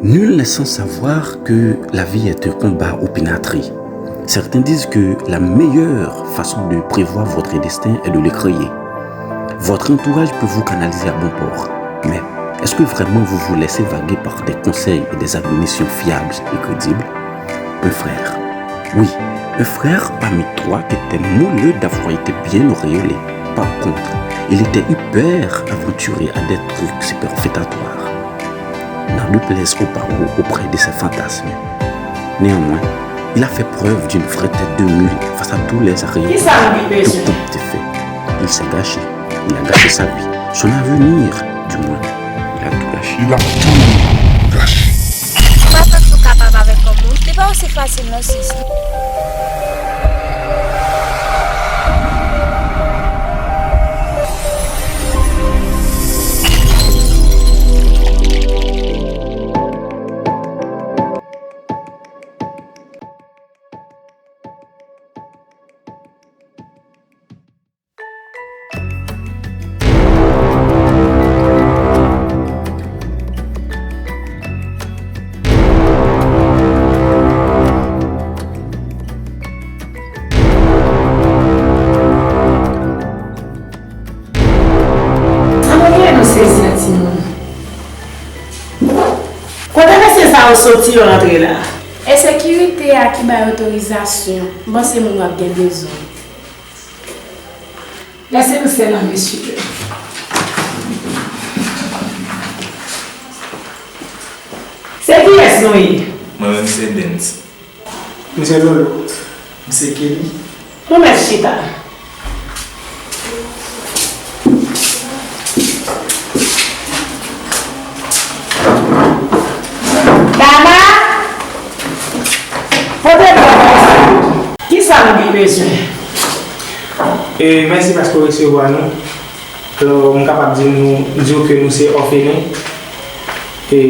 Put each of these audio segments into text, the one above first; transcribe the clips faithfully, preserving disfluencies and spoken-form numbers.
Nul n'est sans savoir que la vie est un combat opinâtré. Certains disent que la meilleure façon de prévoir votre destin est de le créer. Votre entourage peut vous canaliser à bon port, mais est-ce que vraiment vous vous laissez vaguer par des conseils et des admonitions fiables et crédibles ? Un frère. Oui, un frère parmi trois qui était moelleux d'avoir été bien auréolé. Par contre, il était hyper aventuré à des trucs superfétatoires. N'en déplaise aux barreaux auprès de ses fantasmes. Néanmoins, il a fait preuve d'une vraie tête de mule face à tous les arguments. Kisa nou gen bezwen? Tout compte fait, il s'est gâché. Il a gâché sa vie, son avenir, du moins. Il a tout gâché. Il a tout gâché. Ou pa santi w kapab avèk yon moun? Li pa osi fasil non, sis. Sa mwen gen nou sezi a timoun. Kote mesye sa yo soti yo antre la? E sekirite a ki bay otorizasyon. M panse moun w ap gen bezwen. Lèse nou sèl an mesye. Se kiyès nou ye? Mwen menm se Dens. M se Lolo. M se Kelly. Nou mèt chita. Dana, pote bagay sa yo. Kisa nou gen bezwen? E, mèsi paske w resevwa nou. Alò, m kapab di nou, di w ke nou se òfelen. E,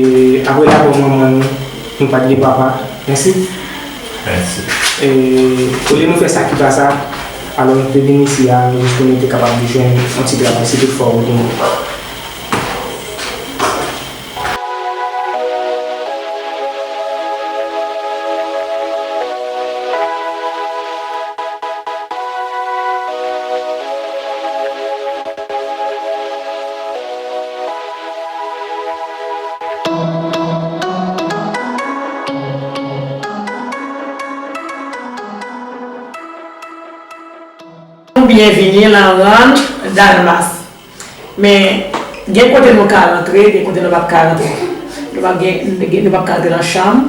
apre lamò manman nou, nou pa t gen papa. Mèsi. Mèsi. E, olye nou fè sa ki pa sa, alò nou te vin isi a, nou jis pou nou te kapab jwenn yon ti travay, si toutfwa ou gen. Nou byenvini nan rann Dalmas. Men, gen kote nou ka rantre, gen kote nou p ap ka rantre. Nou p ap gen, gen, nou p ap ka rantre nan chanm.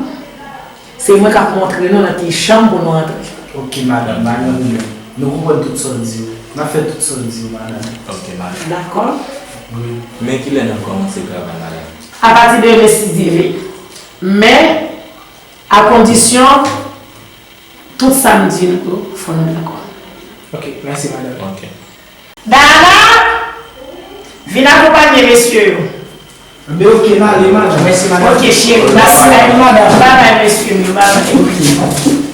Se mwen k ap montre nou nan ki chanm pou nou rantre. Ok, madanm, madanm, nou konprann tout sa w di yo. N ap fè tout sa w di yo, madanm. Ok, madanm. Dakò? Wi. Men kilè n ap kòmanse travay, madanm? Apati de demen, si Dye vle. Men, a kondisyon, tout sa m di nou, fò nou dakò. Ok, mèsi, madanm. Ok. Dana, vin akonpanye mesye yo. Enben, ok, n ale, madanm. Mèsi, madanm. Ok, cheri. Mèsi, madanm. Babay, mesye yo. Babay. Ok.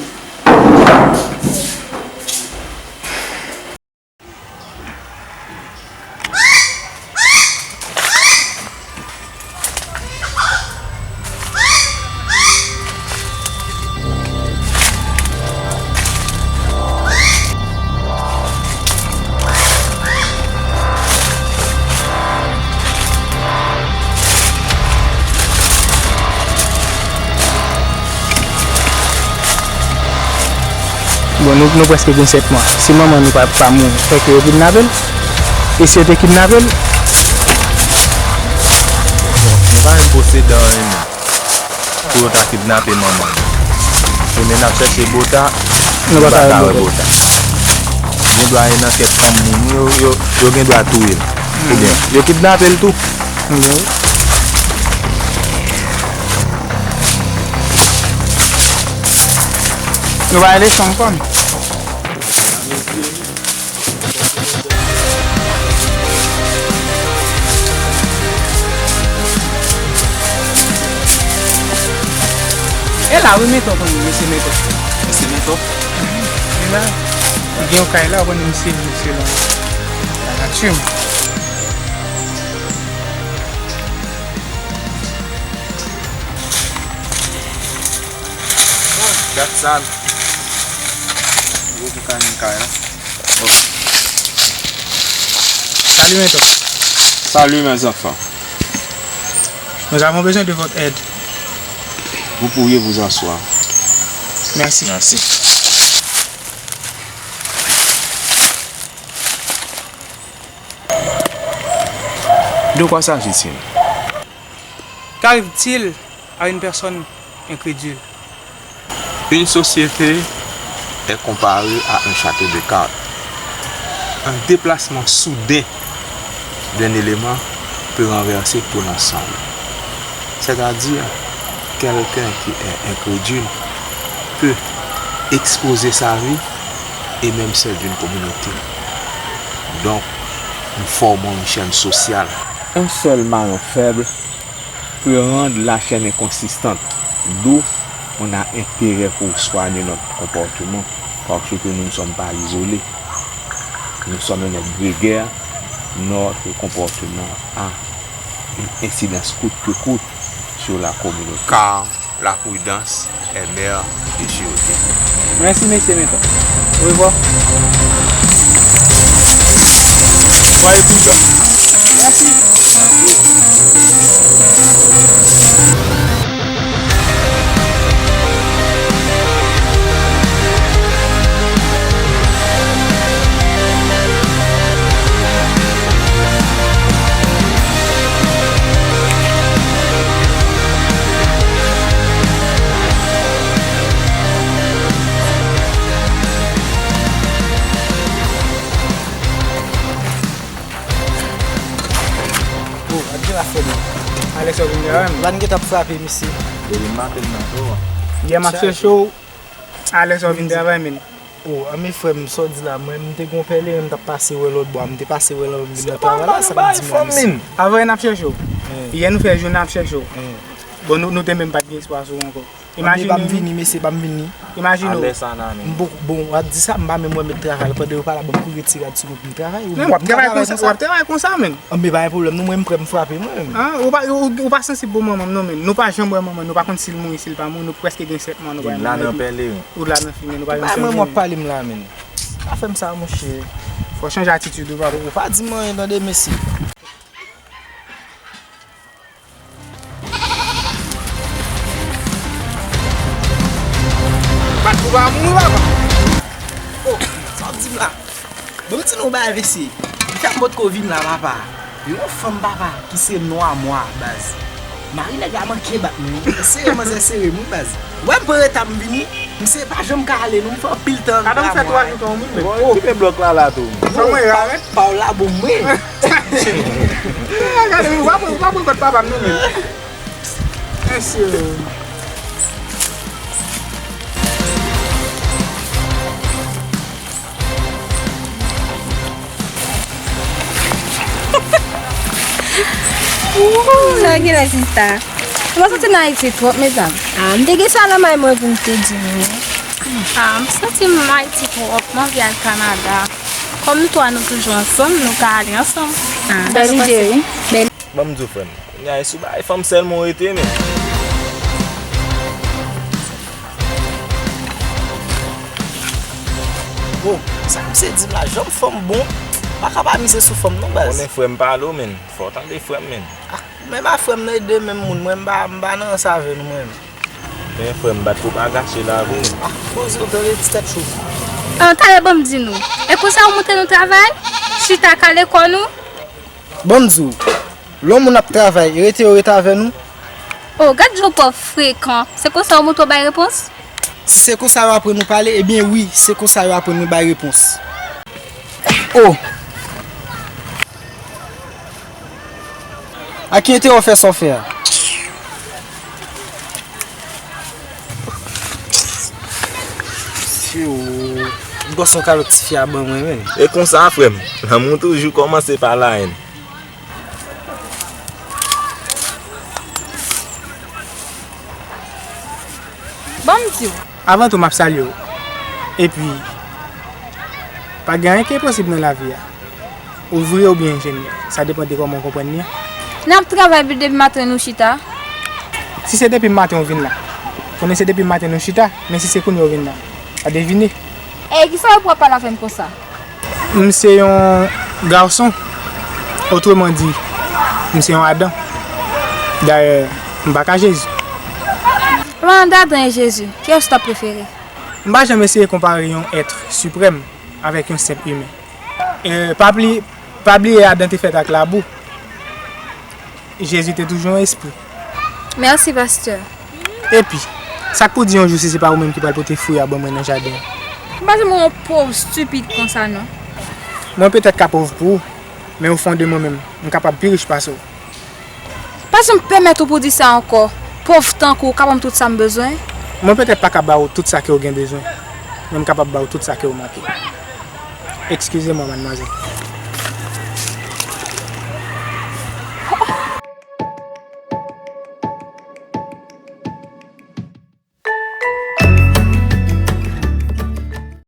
Bon, nou, nou prèske gen sèt mwa. Si manman nou pa, pa mouri, fòk yo kidnape l. E si yo te kidnape l? Bon, nou pa menm posede anyen menm. Pou yo ta kidnape manman nou. Jounen n ap chèche Bota, nou pa ka wè Bota. Gen dwa e nan kèk fanm moun, yo, yo, yo gen dwa touye l. Oubyen, yo kidnape l tou. Nou pa rele chanm fanm. E la, wi, men tonton, mesye men tonton. Mesye men tonton. Li la, li gen yon kay la, ou konn misye, misye la. La nati. Gad sa. Gwo boukannen kay la. Salut, maître. Salut, mes enfants. Nous avons besoin de votre aide. Vous pourriez vous asseoir. Merci. Merci. De quoi s'agit-il? Qu'arrive-t-il à une personne incrédule? Une société est comparée à un château de cartes. Un déplacement soudain d'un élément peut renverser tout l'ensemble. C'est-à-dire, quelqu'un qui est incrédule peut exposer sa vie et même celle d'une communauté. Donc, nous formons une chaîne sociale. Un seul maillon faible peut rendre la chaîne inconsistante, d'où on a intérêt pour soigner notre comportement, parce que nous ne sommes pas isolés. Nous sommes un être grégaire, notre comportement a une incidence coûte que coûte sur la communauté. Car la prudence est mère de sûreté. Mèsi, mesye, men. Orevwa. Soyez prudents. Mèsi. Oh, ap gen afè, non. Alèz, w vin dèyè m. Van gen t ap frape, mesye. Depi maten nan, to. Yè m ap chèche w. Alèz, w vin travay, men. Oh, a men frè m, sa w di la, mwen, m te gon pèlerin, m t ap pase wè lòt bò a, m te pase wè l, m vin nan travay la, sa m di mwen, mesye. Avan yè n ap chèche w. Yè nou fè jou n ap chèche w. Bon, nou, nou te menm pa t gen espwa sou ou ankò. Anben, imajine pa m vini, mesye, pa m vini. Imajine w. Alèz sa nan men. M bon, bon, w ap di sa, m pa menm wè mèt travay la. Pandan yo pa la, ban m kouri retire rad sou mwen pou m travay. Ou, w ap travay konsa, w ap travay konsa, men. Anben, pa gen pwoblèm, non, mwen, m prè, m frape, mwen. Ah, ou pa, ou, ou pa sansib pou manman m, non, men. Nou pa janm wè manman, nou pa konn si l mouri, si l pa mouri, nou prèske gen sèt mwa, nou pa janm wè. Ou la nan fimen, nou pa janm chanje. Mwen, w ap pale m la, men. Pa fè m sa, monchè. Fò w chanje atitid ou, papa. Ou pa di m anyen, tande, mesye. Bat pou pa mouri, papa. Oh, sa w di m la? Bon, m di nou bagay, mesye. M fè m potko vin la, papa. Yon fanm, papa, ki se nwa mwa, baz. Mari nèg la manke bat mwen. Sere, manzè sere m, wi, baz. Ou wè m pran reta m vini, misye pa janm ka ale, non, m fè anpil tan anba mwa. Bon, okipe blòk la, la, tou. Fè mwen raret. Pa w la, bon, mwen. Gade, ou pa pran, ou pa pran kòd papa m, non, men. Mesye. Ooh, sa gen la, sista. Mwen santi m nan Ayiti twòp, mezanmi. Ah, m te gen sa nan may mwen pou m te di nou. Ah, m santi m Ayiti twòp, m anvi al Kanada. Kòm nou twa nou toujou ansanm, nou ka ale ansanm. Ah, bèl ide, wi. Bèl. Ban m di w, frè m. Kounye a, e sou bagay fanm sèlman w rete, men. Oh, sa misye di m la, jan m fanm bon, pa ka pa mize sou fanm non, baz. Konnen frè m pale w, men. Fò w tande frè m, men. Ah, men pa frè m nan, e de menm moun, mwen, m pa, m pa nan rans avè nou, mwen. Men frè m, bat pou pa gache lavi w. Ah, poze w tande ti tèt cho. Ah, talè ban m di nou. E konsa w montre nou travay? Chita kale kò nou? Ban m di w, lè yon moun ap travay, rete yo rete avè nou. Oh, gad jan w twò frekan. Se konsa w montre w bay repons? Se konsa yo aprann nou pale? Ebyen wi, se konsa yo aprann nou bay repons. Oh! A ki enterè w fè sa w fè a? Mesye, m panse yon kalòt tifi a ban mwen, men. E konsa, frè m, lanmou toujou kòmanse pa layèn. Ban m di w. Avan tou, m ap salye w. Epi, pa gen anyen ki enposib nan lavi a. Ouvriyè oubyen enjenyè, sa depann de kòman w konprann li a. N ap travay depi maten nou chita. Si se depi maten w vin la, Konnen se depi maten nou chita, men si se kounye a w vin la, pa devine. E kisa w ap pale avè m konsa? M se yon gason, otreman di, m se yon Adan. Dayè, m pa ka Jezi. Lan Adan e Jezi, kiyès w ta prefere? M pa janm eseye konpare yon èt siprèm avèk yon senp imen. E, pa pli, pa bliye Adan te fèt ak labou. Jezi te toujou yon espri. Mèsi, pastè. Epi, sa k pou di yon jou si se pa ou menm ki pral pote fwi a ban mwen nan jaden an? M pa janm wè yon pòv stipid konsa non. Mwen petèt ka pòv pou ou, men o fon de mwen menm, m kapab pi rich pase w. Pa janm pèmèt ou pou di sa ankò. Pòv tankou w ka ban m tout sa m bezwen. Mwen petèt pa ka ba ou tout sa ke w gen bezwen, men m kapab ba ou tout sa ke w manke. Eskize mwen, madmwazèl.